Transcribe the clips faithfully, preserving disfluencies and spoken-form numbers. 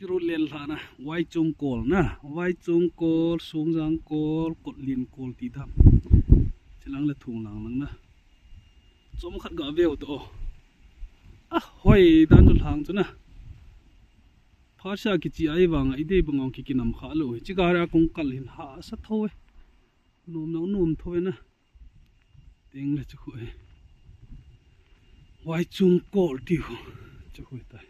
Road len lhah na, Vaichung kol na, Vaichung kol, Sungjang kol, Kotlin kol ti dan. Chilang le thung lang lang na. Chom khat ga veu to. A hoi dan chu lhang chu na. Pharsa kichi ai vang a, i dei bang ong ki kinam kha lo. Chi ga ra kong kal hin hahsa tho e. Nom na nom tho e na. Teng le chu khu e. Vaichung kol ti khu. Chu khu tai.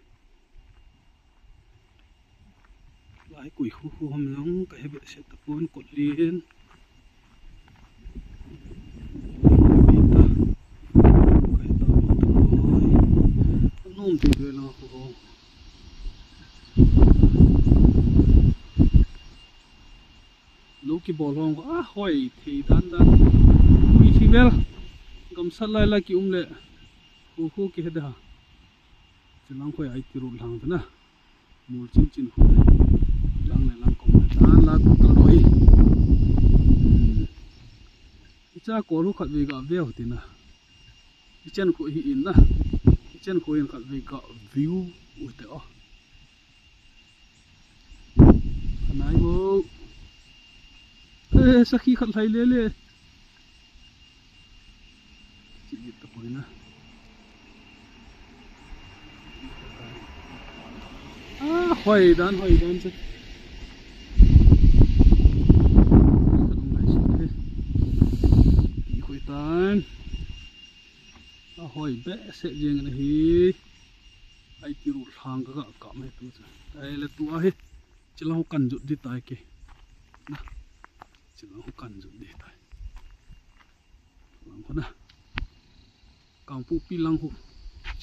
Lai koi khu khu ham long ka he behseh tapon Kotlin. Pita. Ka he ta ma tapon. Nom ti ve lang khu. Lo kibol hong a hoi thei dan dan. Ui thi vel. Gamsat lai lai ki um le. Khu khu ki he da. Chilang khoi ai ti ru lang ta na. Mul chin chin khu. Lang le lang kong le dan la kong kal roi. Icha kol khu khat vei ga veu ti na. Ichen khu hi in na. Ichen khu in khat vei ga view u te o. Anai mo. Eh, sakhi khat lai le le. Chi ta poi na. Ah, hoi dan, hoi dan che. Ti hoi tan. A hoi behseh jeng na hi. Ai ti ru lhang ka ka ka mai tu cha. Ai le tu a hi. Chilang kan jut di tai ke. Na. Chilang kan jut di tai. Lang khu na. Kangpokpi lang khu.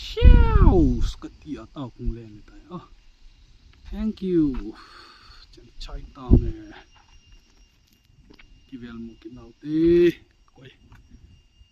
Chiao! Ka ti a tao kung le ni tai. Ah. Thank you. Chen chai tao ne. Kivel mu ki nau te. Koi.